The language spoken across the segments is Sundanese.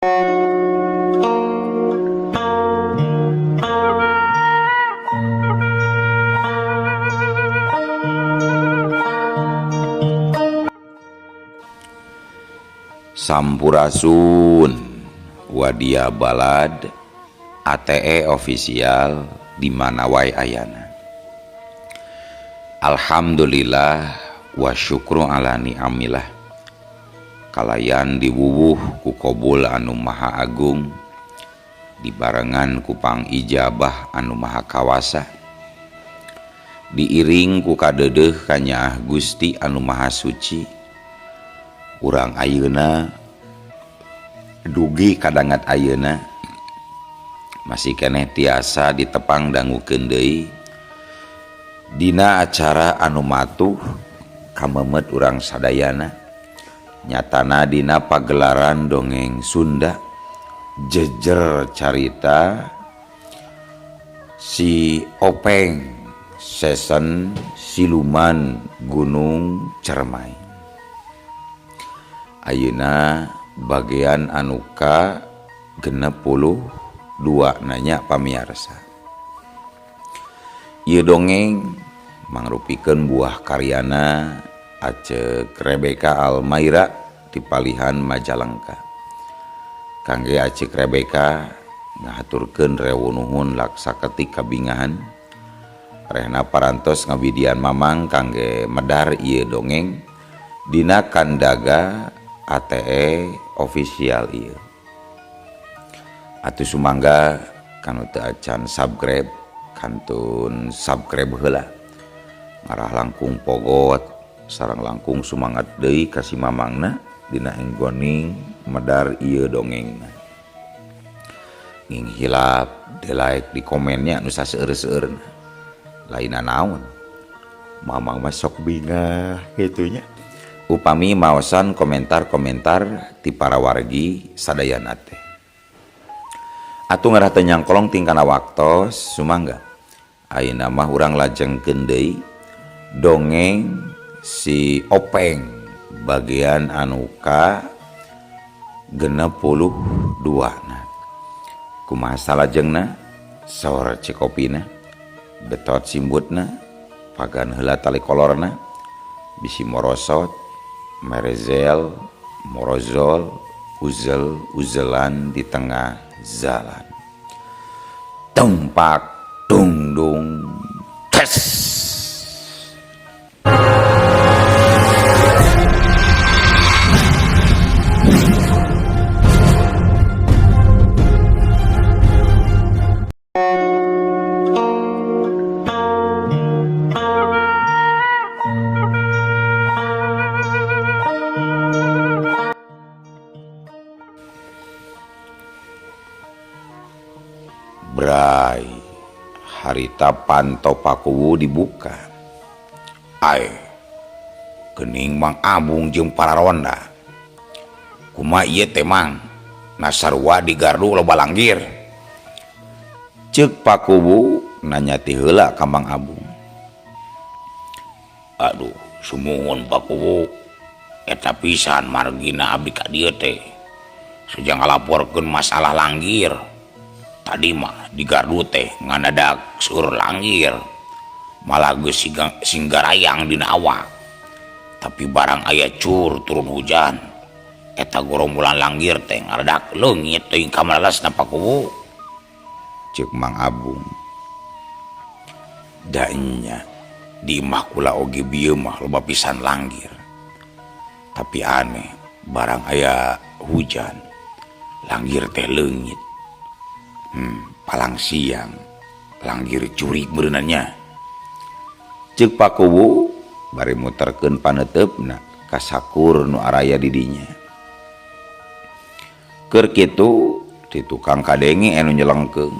Sampurasun Wadia Balad ATE official di mana wae ayana. Alhamdulillah wa syukru ala ni'amillah. Kalayan diwuwuh ku kobul anu maha agung, dibarengan ku pangijabah anu maha kawasa, diiring ku kadeudeuh kanyaah Gusti anu maha suci. Urang ayeuna dugi kadangat ayeuna masih keneh tiasa ditepang dangukeun deui dina acara anu matuh kamemet urang sadayana, nyatana dina pagelaran dongeng Sunda jejer carita si Openg season Siluman Gunung Cermai. Ayeuna bagian anuka 62 nanya pamiarsa. Ieu dongeng mangrupikeun buah karyana Acek Rebecca Almaira di Palihan Majalengka. Kangge Acek Rebecca ngahaturkeun rewu nuhun laksa ketik kabingahan. Rehna parantos ngabidian mamang kangge medar ieu dongeng dina kandaga ATE official ieu. Atuh sumangga kanu teu acan subscribe kantun subscribe heula. Ngarah langkung pogot sareng langkung sumangat deui ka si mamangna dina enggoning medar ieu dongengna. Nging hilap di like di komennya nu saseueur-seueurna. Lainna naon? Mamang mah sok bingah kitu nya. Upami maosan komentar-komentar ti para wargi sadayana teh. Atuh ngarah teu nyangkolong tingkana waktos sumangga. Ayeuna mah urang lajengkeun deui dongeng si Openg bagian anu ka 62 na. Kumaha salajengna? Saur cikopina, betot simbutna, pagan heula tali kolorna, bisi morosot, merezel, morozol, uzel, uzelan di tengah jalan. Tumpak, tungdung, tes. Bray, harita panto Pakuwu dibuka. Ae, geuning Mang Abung jeung para ronda. Kumaha ieu teh Mang? Nasarua di gardu loba langgir. Ceuk Pakuwu nanya ti heula ka Mang Abung. Aduh, sumuhun Pakuwu. Eta pisan margina abdi ka dieu teh. Sejang ngalaporkeun masalah langgir. Tadi mah di gardu teh nganadak seueur langgir. Malah geus singgarayang dina awak. Tapi barang aya cur turun hujan. Eta gorombolan langgir teh ngaradak leungit teuing kamalasna Pakuwu. Ceuk Mang Abung. Da nya di imah kula oge bieu mah loba pisan langgir. Tapi aneh barang aya hujan langgir teh leungit. Palang siang langgir curik beunannya. Ceuk Pakuwu bari muterkeun paneuteup ka sakur nu araya di dinya. Keur kitu di tukang kadenge anu nyelengkeung.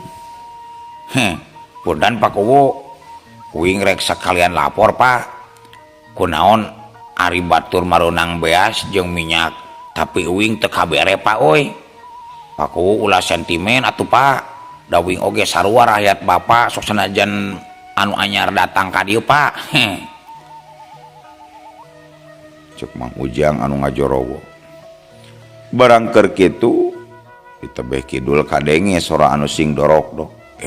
Heh, punten Pakuwu, kuing rek sakalian lapor Pak. Kunaon ari batur mareunang beas jeung minyak tapi uing teu kabere Pak euy. Pakuwu ulah sentimen atuh Pak. Da uing oge sarua rakyat Bapak sok sanajan anu anyar datang ka dieu Pak. Heh. Ceuk Mang Ujang anu ngajorowo. Barang keur kitu Di tebeh kidul kadenge sora anu sing dorok-dok.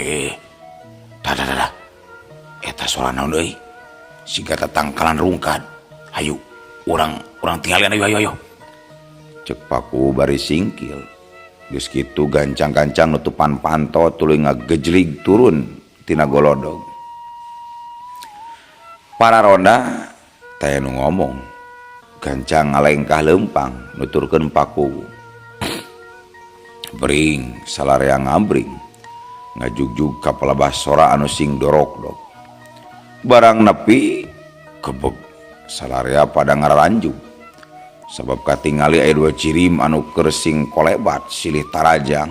Dah dah dah. Eta sora naon euy? Siga tatangkalan rungkad. Hayu, urang urang tinggalian, ayo ayo ayo. Cek Paku bari singkil. Geus kitu gancang-gancang nutupan panto tuluy ngagejlig turun tina golodog. Para ronda teh nu ngomong. Gancang ngalengkah leumpang nuturkeun Paku. Bring salarea ngabring ngajugjug ka palebah sora anu sing dorok-dok. Barang nepi kebeg salarea pada ngaralanjug. Sabab katingali aya dua cirim anu keur sing kolebat silih tarajang.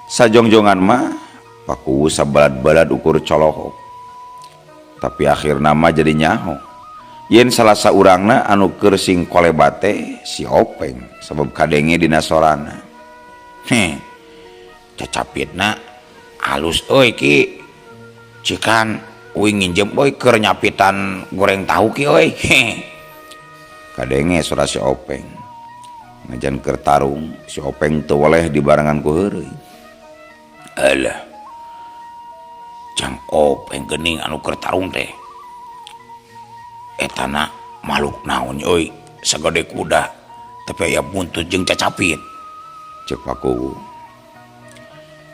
Sajongjongan mah Paku sabalad-balad ukur colohok. Tapi akhirna mah jadi nyaho. Yen salah saurangna anu keur sing kolebat teh si Openg sabab kadenge dina sorana. Heh. Cacapitna alus euy ki. Cikan uing nginjem euy keur nyapitan goreng tahu ki euy. Heh. Kadenge sora si Openg. Ngajan keur tarung si Openg teu weleh dibarengan ku heureuy. Alah. Jang Openg geuning anu keur tarung teh. Etana makhluk naon euy sagede kuda tapi aya buntut jeung cacapit. Cek Pakuwu.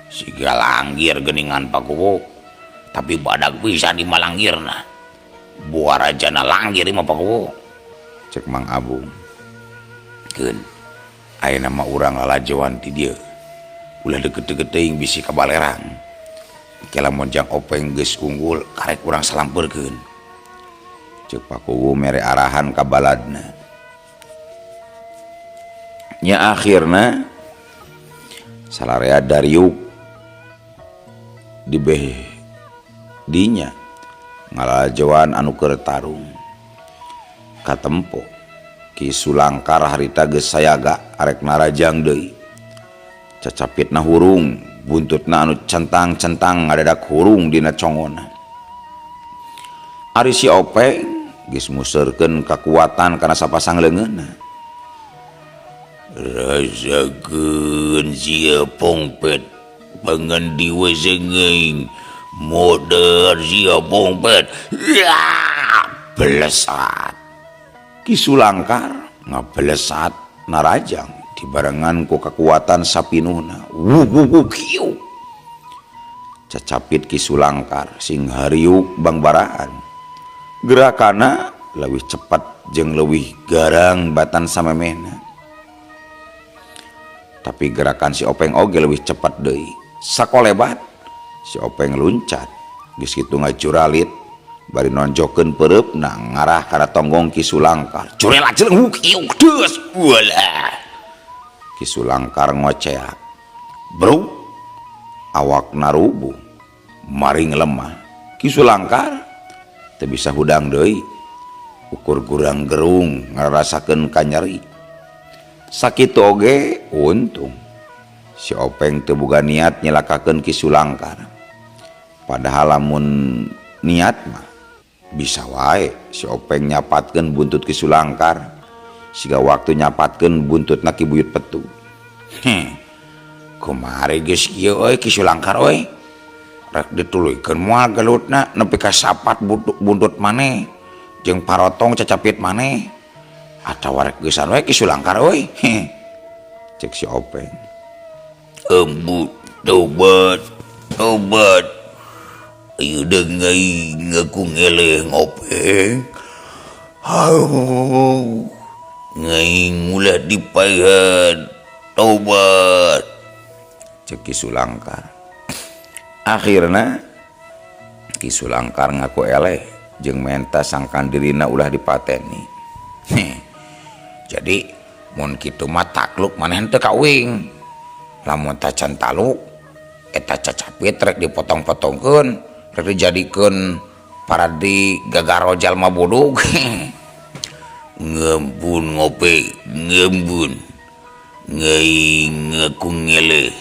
Siga langgir geuningan Pakuwu. Tapi badag bisa di malanggirna. Buah rajana langgir mah Pakuwu. Cek Mang Abung. Keun. Ayeuna mah urang lalajoan ti dieu. Ulah deket-deket teuing bisi kabalerang. Ke lamun Jang Openg geus unggul karek urang salampeurkeun. Cek Pakuwu mere arahan ka baladna. Nya akhirna salarea dariuk dibeh dinya ngalalajoan anu keur tarung. Katempo Ki Sulangkar harita geus sayaga arek narajang deui. Cacapitna hurung, buntutna anu centang-centang ngadadak hurung dina congona. Ari si Openg geus museurkeun kakuatan kana sapasang leungeunna. Rasakeun sia pongpet pangan diwesengeing modar sia pongpet. Ya, belesat. Ki Sulangkar ngabelesat narajang dibarengan ku kekuatan sapinuhna. Wuh wuh wuh kieu. Cacapit Ki Sulangkar sing hariuk bangbaraan. Gerakana leuwih cepat jeung leuwih garang batan samemehna. Tapi gerakan si Openg oge leuwih cepat deui. Sakolebat si Openg luncat geus kitu ngajuralit bari nonjokeun peureupna ngarah kana tonggong Ki Sulangkar. Curelat jeleng kieu deus. Walah. Ki Sulangkar ngoceak. Bro, awakna rubuh, maring lemah. Ki Sulangkar teu bisa hudang deui. Ukur gurang gerung ngarasakeun kanyeri. Sakitu oge untung si Openg teu boga niat nyelakakeun Ki Sulangkar. Padahal lamun niat mah bisa wae si Openg nyapatkeun buntut Ki Sulangkar siga waktu nyapatkeun buntutna Ki Buyut Petu. Heh. Kumari geus kieu euy Ki Sulangkar euy. Rek dituluykeun moal gelutna nepi ka sapat buntut maneh jeung parotong cacapit maneh. Atawa rek geusan we Ki Sulangkar euy. Heh. Cek si Openg. Embut tobat tobat. Ayo dengai ngaku ngeleh ngopeng. Hau. Ngaing ulah dipaihan. Tobat. Cek Ki Sulangkar. Akhirna Ki Sulangkar ngaku eleh jeung menta sangkan dirina ulah dipateni. Heh. Jadi mun kitu mah takluk maneh teu ka uing. Lamun tacan taluk eta cacapit rek dipotong-potongkeun, rek dijadikeun paradi gagaro jalma budug. Ngembun ngope, ngembun. Ngaing ngaku ngeleh.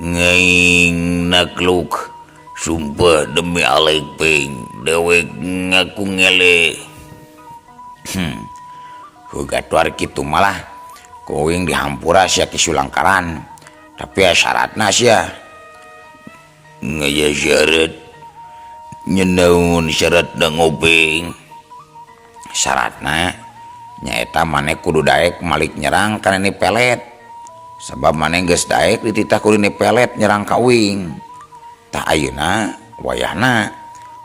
Ngaing nakluk. Sumpah demi Alek Peng, dewek ngaku ngeleh. Heuga tuar kitu malah Ku uing dihampura sia Ki Sulangkaran tapi aya syaratna sia. Ngaya syarat nyenaun syaratna ngopeng. Syaratna nyaeta maneh kudu daek malik nyerang ka Nini Pelet. Sabab maneh geus daek dititah ku Nini Pelet nyerang ka uing. Tah ayeuna wayahna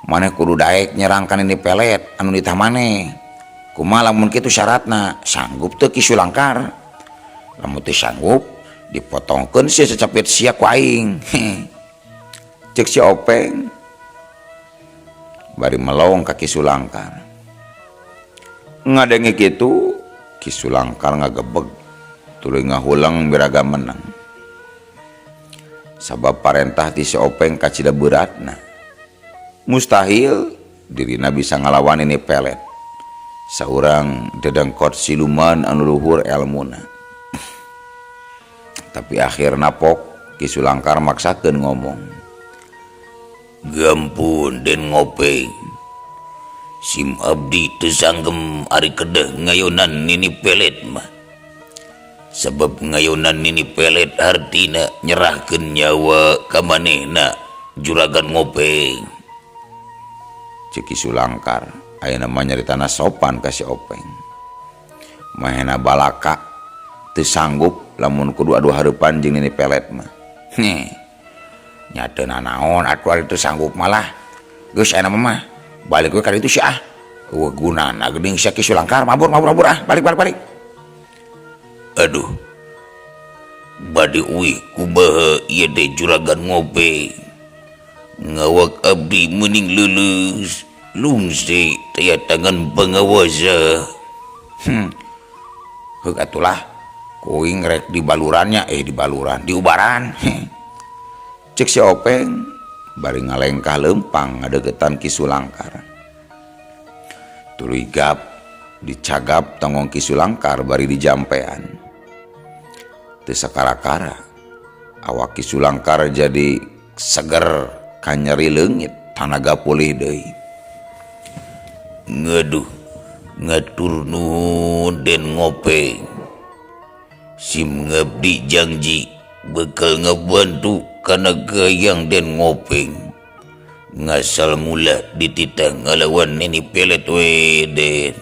maneh kudu daek nyerang ka Nini Pelet anu nitah maneh. Kumaha lamun kitu syaratna sanggup teu Ki Sulangkar? Lamun teu sanggup dipotongkeun sia cacapit sia ku aing. Ceuk si Openg bari melong ka Ki Sulangkar. Ngadenge kitu Ki Sulangkar ngagebeg tuluy ngahuleng biraga menang. Sabab parentah ti si Openg kacida beuratna. Mustahil dirina bisa ngalawan Nini Pelet. Saurang dedengkot siluman anu luhur elmuna. Tapi akhirna pok Ki Sulangkar maksakeun ngomong. Gampun Den Ngopeng. Sim abdi teu sanggem ari kedeh ngayonan Nini Pelet mah. Sabab ngayonan Nini Pelet hartina nyerahkeun nyawa ka manehna Juragan Ngopeng. Ceuk Ki Sulangkar ayeuna mah nyaritana sopan ka si Openg. Mahena balaka teu sanggup lamun kudu adu hareupan jeung Nini Pelet mah. Heh. Nya teu nanaon atuh ari teu sanggup malah. Geus ayeuna mah balik we ka ditu sia ah. Eueuh gunana geuning sia Ki Sulangkar mabur mabur mabur ah balik balik balik. Aduh. Bade uih kumaha ieu teh Juragan Ngopeng. Ngawak abdi meuning leuleus lungse taya tangan pangawasa. Heuk atulah kuing rek di balurannya di baluran di ubaran. Ceuk si Openg bari ngalengkah leumpang ngadeukeutan Ki Sulangkar. Tuluy gap dicagap tonggong Ki Sulangkar bari dijampean. Teu sakara-kara awak Ki Sulangkar jadi seger kanyeri leungit tanaga pulih deui. Ngaduh ngatur nuhun Den Ngopeng. Sim ngabdi janji bekal ngabantu kana gayang Den Ngopeng. Ngasal mula dititah ngalawan Nini Pelet we Den.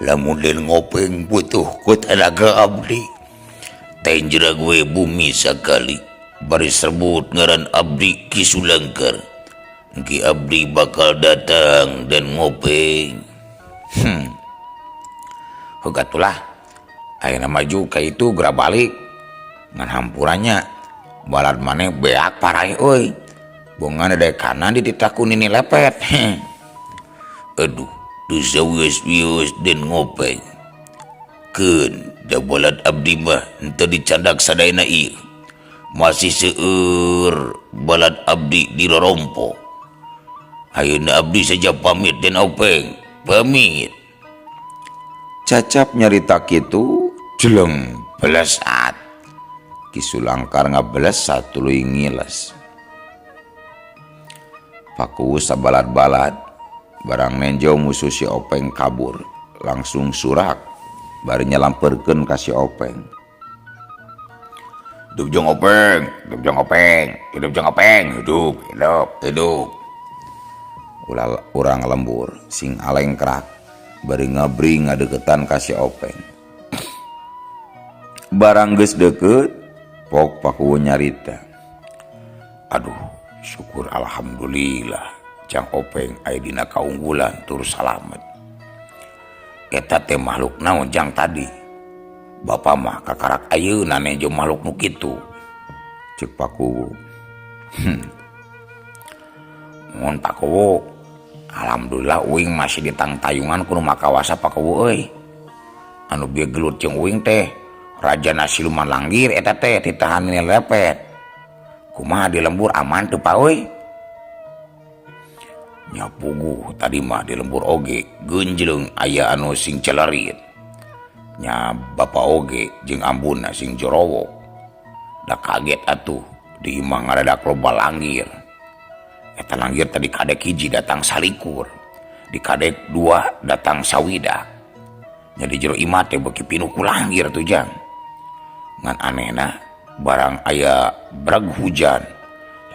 Lamun Den Ngopeng butuh ku tanaga abdi tenjera gue bumi sakali bari sebut ngaran abdi Ki Sulangkar. Ki abdi bakal datang Den Ngopeng. Heuk atulah ayeuna maju ka itu geura balik ngan hampurannya balad maneh beak parai euy. Bongan dek kanan dititah ku Nini Lepet. Aduh teu sawios-wios Den Ngopeng. Keun da balad abdi mah henteu dicandak sadayana ieu. Masih seueur balad abdi dirorompo. Ayeuna abdi saja pamit Den Openg, pamit. Cacap nyarita kitu jeleng belesat. Ki Sulangkar ngabelesat tuluy ngiles. Paku sabalad-balad barang nenjo musuh si Openg kabur langsung surak bari nyalamperkeun ka si Openg. Hidup jeung Openg, hidup jeung Openg, hidup jeung Openg, hidup, hidup, hidup. Ulah urang lembur sing alengkrak bari ngabring ngadeukeutan ka si Openg. Barang geus deukeut pok Pakuwu nyarita. Aduh, syukur alhamdulillah Jang Openg aya dina kaunggulan tur salamet. Eta teh makhluk naon jang tadi? Bapa mah kakarak ayeuna nejo makhluk nu kitu. Ceuk Pakuwu. Mun Pakuwu, alhamdulillah uing masih ditangtayungan ku nu makawasa Pakuwu euy. Anu bieu gelut jeung uing teh Raja Siluman Langgir eta teh ditahan Nini Lepet. Kumaha di lembur aman teu pa euy? Nya puguh tadi mah di lembur oge geunjleung aya anu sing celerit. Nya bapa oge jeung ambuna sing jorowok. Da kaget atuh di imah ngaradak loba langgir. Eta langgir tadi kadek hiji datang salikur, di kadek dua datang sawidak. Nya di jero imah teh beuki pinuh ku langgir atuh Jang. Ngan anehna barang aya breg hujan,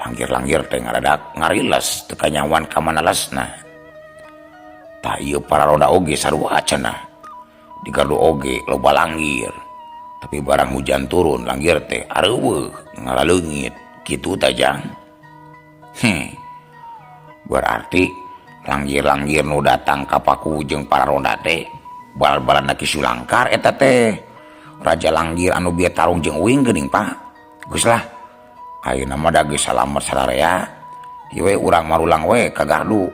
langgir-langgir teh ngadadak ngariles teu kanyahoan ka mana lesna. Tah ieu para ronda oge sarua cenah. Di gardu oge loba langgir. Tapi barang hujan turun langgir teh areuweuh ngaraleungit kitu tah Jang. Berarti langgir-langgir nu datang ka Paku jeung para ronda teh bal-balan Ki Sulangkar eta teh. Raja Langgir anu bieu tarung jeung uing geuning Pak. Geus lah. Ayeuna mah da geus salamet sararea. Ieu we urang marulang we ka gardu.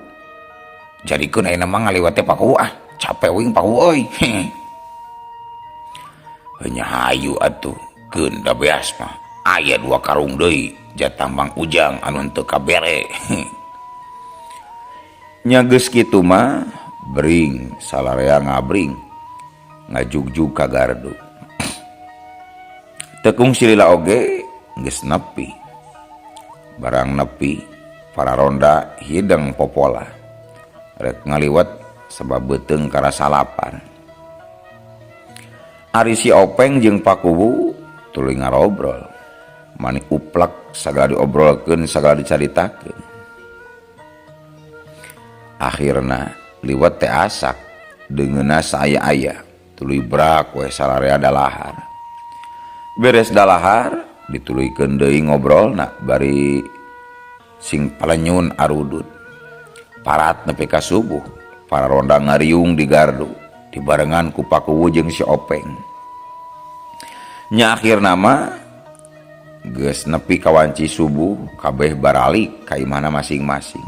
Jadikeun ayeuna mah ngaliwat teh Paku ah. Capek uing Paku euy. Heunya hayu atuh keun da beas mah. Aya 2 karung deui jatah Mang Ujang anu henteu kabere. Nya geus kitu mah bring salarea ngabring ngajugjug ka gardu. Tekung silila oge geus nepi. Barang nepi para ronda hideng popola. Rek ngaliwat sebab beuteung karasa lapar. Ari si Openg jeung Pakuwu tuluy ngarobrol. Mani uplek sagala diobrolkeun sagala dicaritakeun. Akhirna liwet teh asak deungeunna saaya-aya tuluy brak we sararea dalahar. Beres dalahar dituluykeun deui ngobrolna bari sing palenyun arudut. Parat nepi ka subuh para ronda ngariung di gardu dibarengan ku Pakuwu jeung si Openg. Nya akhirna mah geus nepi ka wanci subuh kabeh baralik ka imahna masing-masing.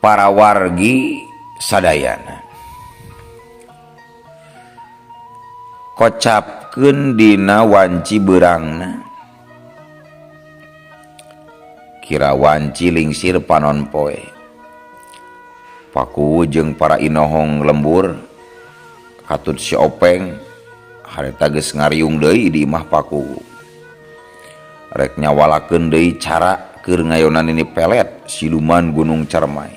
Para wargi sadayana kocapkeun dina wanci beurangna. Kira wanci lingsir panon poe. Pakuwu jeung para inohong lembur katut si Openg harita geus ngariung deui di imah Pakuwu. Rek nyawalakeun deui cara keur ngayonan ini pelet siluman Gunung Cermai.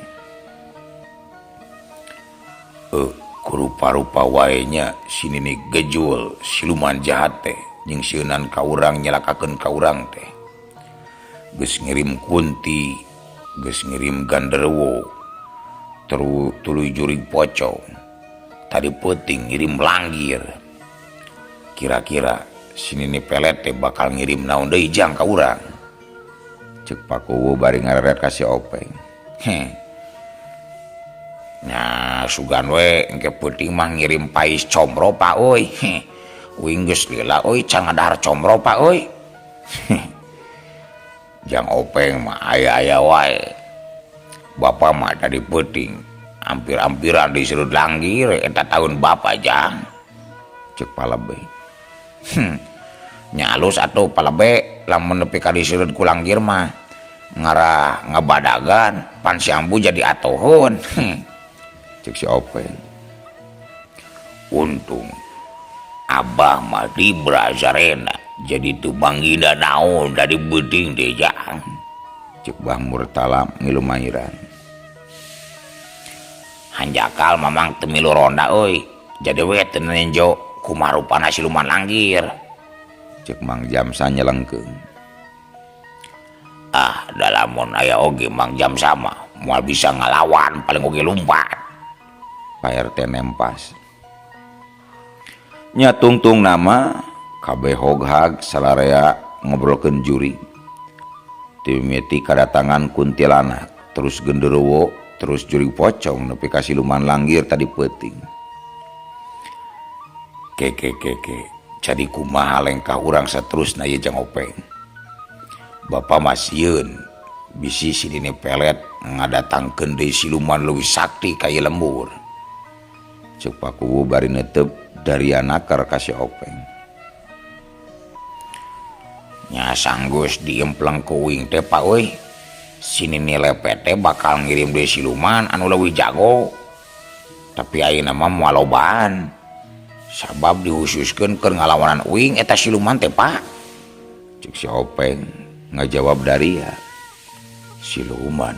Kurupa-rupa wae nya si Nini Gejul siluman jahat teh jeung sieunan ka urang nyelakakeun ka urang teh. Geus ngirim kunti, geus ngirim ganderuwo, tuluy jurig pocong. Tadi peuting ngirim langgir. Kira-kira si Nini pelet teh bakal ngirim naon deui jang ka urang. Ceuk Pakuwu bari ngareret ka si Openg. Heh. Nya sugan we engke peuting mah ngirim pais comro Pak euy. Heh. Uing geus lila euy can ngadahar comro Pak euy. Jang Openg mah aya-aya wae. Bapa mah tadi peuting hampir-hampiran diserut langgir eta tahun bapa jang. Ceuk Palebe. Nya alus atuh Palebe lamun nepi ka diserut ku langgir mah ngarah ngabadagan pan si ambu jadi atohun. Ceuk si Openg. Untung abah mah di Brazarena jadi teu manggina naon dari beuting teh jang. Ceuk Bah Murtala ngilumairan. Hanjakal mamang teu milu ronda euy. Jadi we teu nenjo kumaha rupana siluman langgir. Ceuk Mang Jamsa nyelengkeung. Ah, da lamun aya oge Mang Jamsa mah moal bisa ngalawan paling oge lumpat. Pak RT nempas. Nya tungtung nama kabeh hoghag salarea ngobrolkeun juri. Timiti kadatangan kuntilanak, terus genderuwo, terus jurig pocong nepi ka siluman langgir tadi peuting. Keke keke, jadi kumaha lengkah urang saterusna ieu Jang Openg. Bapa mah sieun bisi si Nini pelet ngadatangkeun deui siluman leuwih sakti ka ieu lembur. Ceuk Pakuwu bari neuteup daria naker ka si Openg. Nya sanggeus diempleng ku uing teh Pak euy. Si Nini lepet teh bakal ngirim deui siluman anu leuwih jago. Tapi ayeuna mah moal lobaan. Sabab dihususkeun keur ngalawanan uing eta siluman teh Pak. Ceuk si Openg ngajawab daria. Siluman.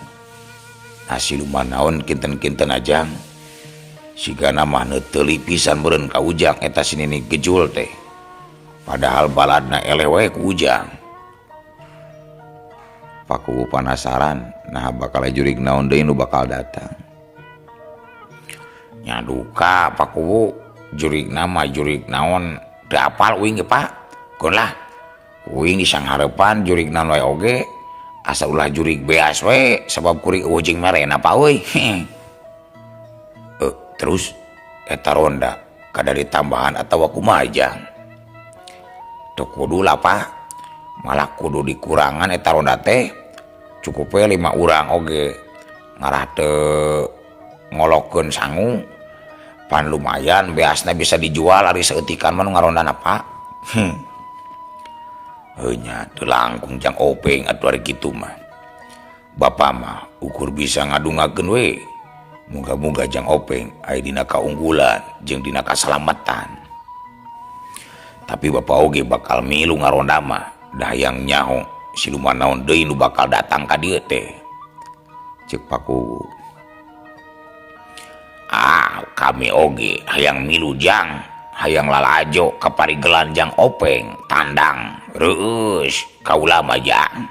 Nah siluman naon kinten-kinten ajang. Sigana mah neuteli pisan meureun ka Ujang eta si Nini Gejul teh. Padahal baladna eleh wae ku Ujang. Pakuwu panasaran nah bakal jurig naon deui nu bakal datang. Nya duka Pakuwu jurig nama jurig naon teu apal uing ge Pak. Keun lah. Uing disanghareupan jurig naon wae oge asa ulah jurig beas we sabab kuring eueuh jeung merena Pak euy. Terus eta ronda kada ditambahan atawa kumaha Jang? Teu kudu lah Pak, malah kudu dikurangan eta ronda teh cukup we 5 urang oge ngarah teu ngolokeun sangu pan lumayan beasna bisa dijual ari saeutikan mah nu ngarondana Pak. Heuh nya teu langkung Jang Openg atuh ari kitu mah. Bapa mah ukur bisa ngadungakeun we. Muga-muga Jang Openg aya dina kaunggulan jeung dina kasalamatan. Tapi bapa oge bakal milu ngaronda mah da hayang nyaho siluman naon deui nu bakal datang ka dieu teh. Ceuk Pakuwu. Ah, kami oge hayang milu Jang, hayang lalajo ka parigelan Jang Openg tandang reueus kaula mah Jang.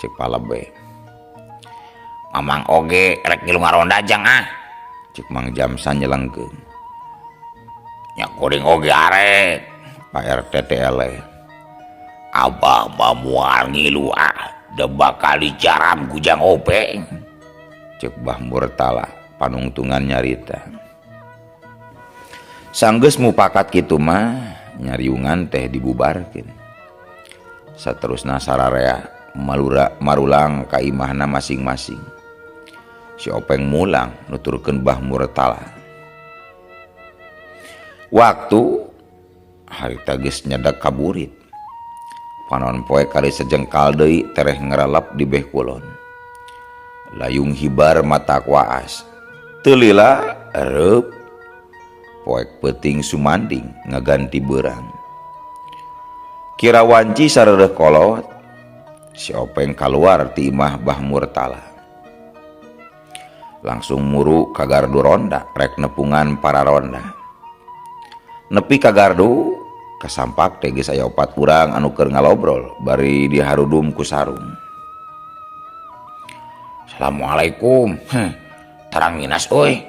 Ceuk Palebe. Mamang oge rek ngilu ngaronda Jang ah. Ceuk Mang Jamsan nyelengkeun. Nya kuring oge arek. Pak RT teh eleh. Abah mah moal ngilu ah, da bakal dicaram ku Jang Openg. Ceuk Bah Murtala panungtungan nyarita. Sanggeus mupakat kitu mah nyariungan teh dibubarkeun. Saterusna sararea marulang ka imahna masing-masing. Si Openg mulang nuturkeun Bah Murtala. Waktu harita geus nyedak kaburit. Panon poe kali sejengkal deui tereh ngerelep di beh kulon. Layung hibar mata kuaas. Teu lila ereup. Poek peuting sumanding ngaganti beurang. Kira wanci sareureuh kolot. Si Openg kaluar ti imah Bah Murtala. Langsung muru ka gardu ronda rek nepungan para ronda. Nepi ka gardu kasampak teh geus aya 4 urang anu keur ngalobrol bari diharudum ku sarung. Assalamualaikum. Heh, tarang minas euy.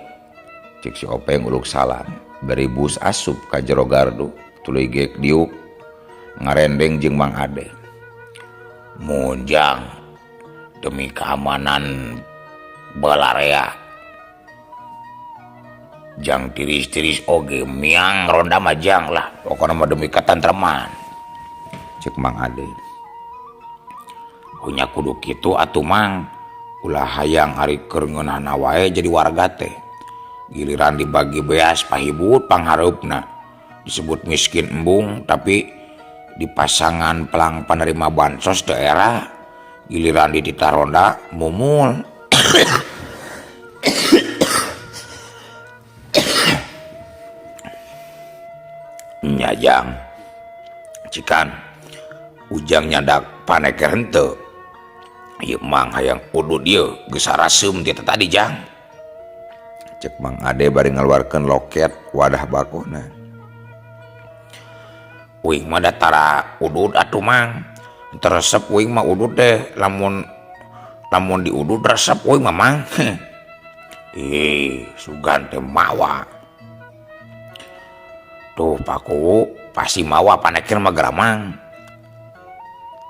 Cek si Openg uluk salam bari bus asup ka jero gardu tuluy geek diuk ngarendeng jeung Mang Ade. Munjang demi keamanan balarea jang tiris-tiris oge miang ronda mah jang lah pokona mah demi katentreman. Cek Mang Ade. Punya kudu kitu atuh Mang, ulah hayang ari keur ngeunahna wae jadi warga teh. Giliran dibagi beas pahibut panghareupna disebut miskin embung tapi di pasangan pelang penerima bansos daerah giliran di titah ronda mumul. Nyajang cikan Ujang nyadak paneker henteu. Ieu Mang hayang udud ieu geus saraseum ti tadi Jang. Cek Mang Ade bari ngaluarkeun loket wadah bakona. Uing mah da tara udud atuh Mang. Teu resep uing mah udud teh lamun diudud resep uing mah Mang. Ih, sugan teh mawa. Tuh Pakuwu pasti mawa paneker mah geramang.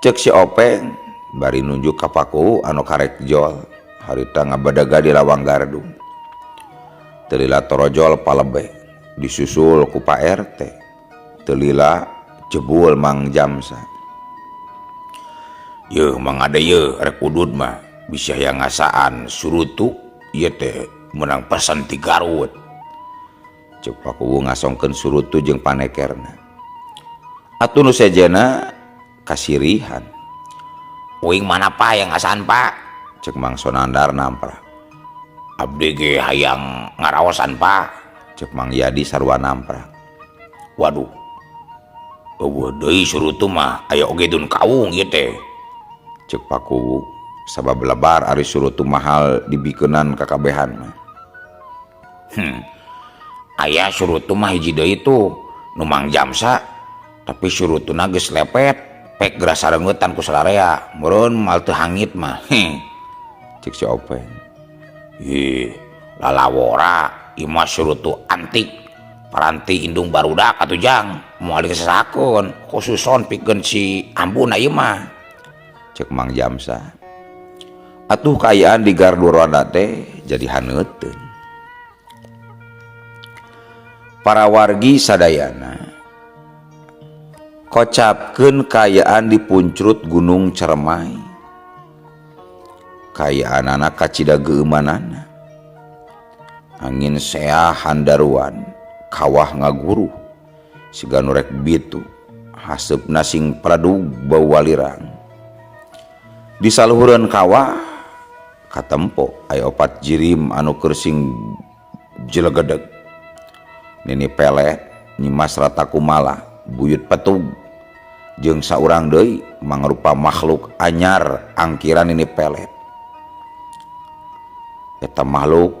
Cek si Openg bari nunjuk ka Pakuwu anu karek jol harita ngabadaga di lawang gardu. Teu lila torojol palebe disusul ku Pak RT. Teu lila jebul Mang Jamsa. Yeuh Mang Ade yeuh rek udud mah bisa hayang ngasaan surutu ieu teh menang pesen ti Garut. Cek Pakuwu ngasongkeun surutu jeung panekerna. Atuh nu sejenna kasirihan. Uing mana Pak yang ngasaan Pak? Cek Mang Sonandar namprak. Abdi ge hayang ngaraosan Pak. Cek Mang Yadi sarua namprak. Waduh. Eueuh deui surutu mah aya oge dun kawung ieu teh. Cek Pakuwu sabab lebar ari surutu mahal dibikeunan kakabehan mah. Aya surutu mah hiji deui tuh nu Mang Jamsa tapi surutuna geus lepet pek geura sarengeutan ku sararea meureun moal teu hangit mah. Cek si Openg. Ih, lalawora ieu mah surutu antik paranti indung barudak atuh jang moal disesakeun khususon pikeun si ambuna ieu mah. Cek Mang Jamsa. Atuh kaayaan di gardu ronda teh jadi haneuteun. Para wargi sadayana kocapkeun kaayaan di puncrut Gunung Ceremai. Kaayaanana kacida geumanana. Angin seah handaruan, kawah ngaguruh, siga nu rek bitu, haseupna sing pradug bau walirang. Di saluhureun kawah katempo aya opat jirim anu keur sing jelegedeg. Nini Pelet, Nyimas Ratakumala, Buyut Petug, jeung saurang deui mangrupa makhluk anyar angkiran Nini Pelet. Eta makhluk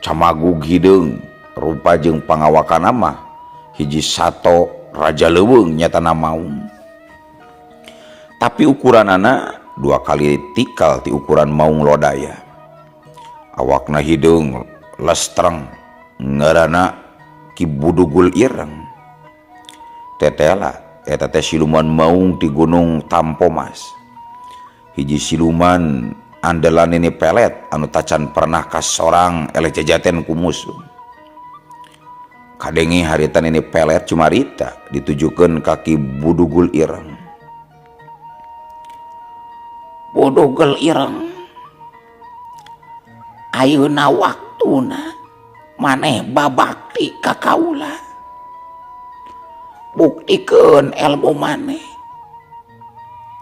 camagug hideung rupa jeung pangawakan mah hiji sato raja leuweung nyatana maung. Tapi ukuranana 2 kali tikal ti ukuran maung lodaya. Awakna hideung lestreng ngaranna Ki Budugul Ireng. Tetela eta teh siluman maung ti Gunung Tampomas. Hiji siluman andalan Nini Pelet anu tacan pernah kasorang eleh jajaten ku musuh. Kadenge harita Nini Pelet cumarita ditujukeun ka Ki Budugul Ireng. Budugul Ireng, ayeuna waktuna maneh babakti ka kaula. Buktikeun ilmu maneh,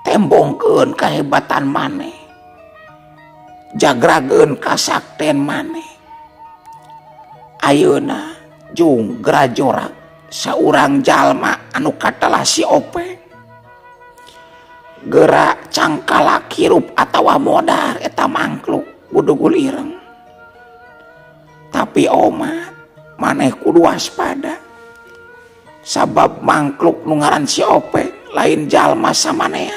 tembongkeun kahebatan maneh, jagrageun kasakten maneh. Ayeuna jung gerajorak saurang jalma anu katelah si Openg. Gerak cangkalak hirup atawa modar eta mangkluk Budugul Ireng. Tapi omat maneh kudu waspada. Sabab mangkluk nu ngaran si Openg lain jalma samanea.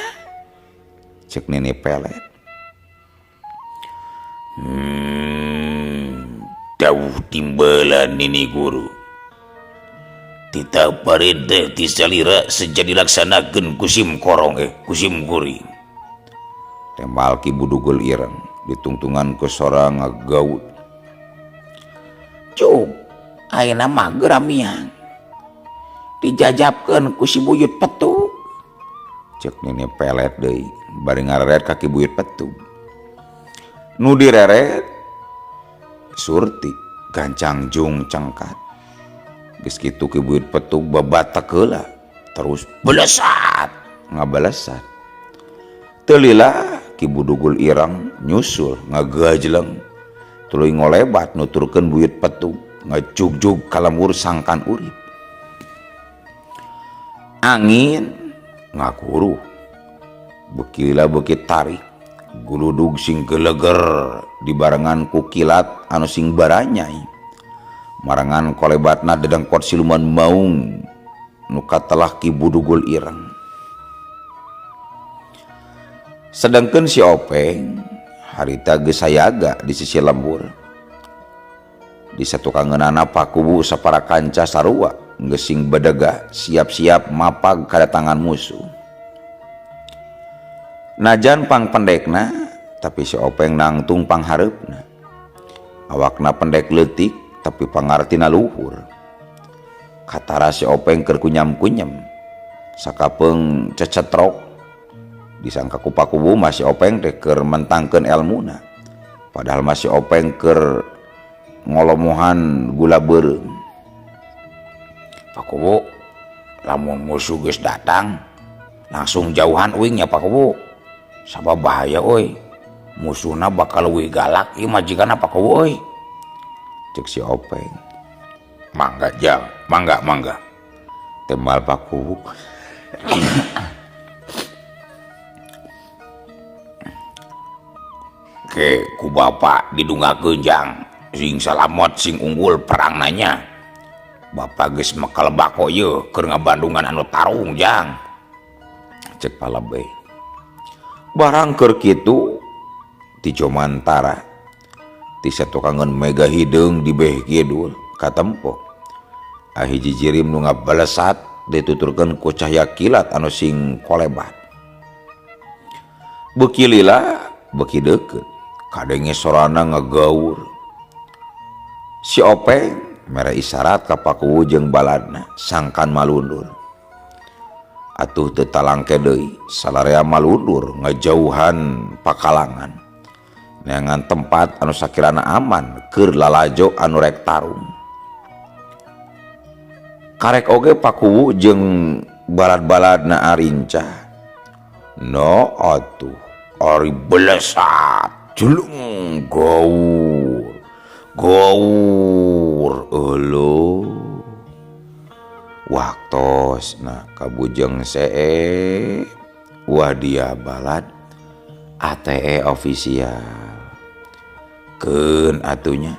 Cek Nini Pelet. Dawuh timbalan Nini Guru. Titah parentah ti salira seja dilaksanakeun ku sim korong ku sim kuring. Tembal Ki Budugul Ireng ditungtungan ku sora ngagaut. Cuk, ayeuna mah geura miang. Dijajabkeun ku si Buyut Petug. Cek Nini Pelet deui bari ngareret ka Ki Buyut Petug. Nu direret Surti gancang jung cengkat. Geus kitu Ki Buyut Petug babatek heula terus belesat ngabalesat. Teu lila Ki Budugul Ireng nyusul ngagajleng tuluy ngolebat nuturkeun Buyut Petug ngajugjug ka lembur sangkan urip. Angin ngaguruh beuki lila beuki tarik guludug sing geleger dibarengan ku kilat anu sing baranyai. Marangan kolebatna dedengkot siluman maung nu katelah Ki Budugul Ireng. Sedengkeun si Openg harita geus sayaga di sisi lembur. Di satukangeunana pakubu sapara kanca sarua geus sing bedega siap-siap mapag kadatangan musuh. Najan pangpendekna tapi si Openg nangtung panghareupna. Awakna pendek leutik tapi pangartina luhur. Katara si Openg keur kunyam-kunyam. Sakapeung cecetrok disangka ku pakubu mah si Openg teh keur mentangkeun elmuna. Padahal mah si Openg keur ngolomohan gula beureum. Pakubu, lamun musuh geus datang langsung jauhan uing nya Pakubu. Sabab bahaya euy. Musuhna bakal leuwih galak ieu majikanna Pakubu euy. Cek si Openg. Mangga jang, mangga mangga. Tembal Pakubu. Ke ku bapak didungakeun jang, sing salamot sing unggul perang nanya. Bapak geus mekal bako ieu keur ngabandungan anu tarung jang. Cek palebeh. Barang keur kitu ti Jomantara ti satukangeun mega hideung di beh kidul katempo. Ahiji jirim nu ngabalesat dituturkeun ku cahaya kilat anu sing kolebat. Beuki lila beuki deukeut kadenge sorana ngagaur. Si Openg mere isyarat ka Pakuwu jeung baladna sangkan malundur. Atuh teu talangke deui salarea malundur ngajauhan pakalangan. Neangan tempat anu sakirana aman keur lalajo anu rek tarung. Karek oge Pakuwu jeung balad-baladna arincah. No atuh ari belesat jeleng gaur gaur euleuh. Waktosna kabujeng see wah dia balad ATE official. Keun atunya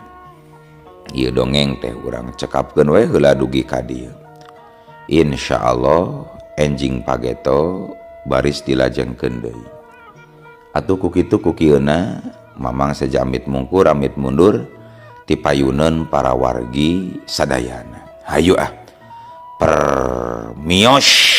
ieu dongeng teh urang cekapkeun we heula dugi ka dieu. Insyaallah enjing pageto baris dilajengkeun deui. Atuh ku kitu ku kieuna Mamang seja amit mungkur amit mundur ti payuneun para wargi sadayana. Hayu ah. Permios.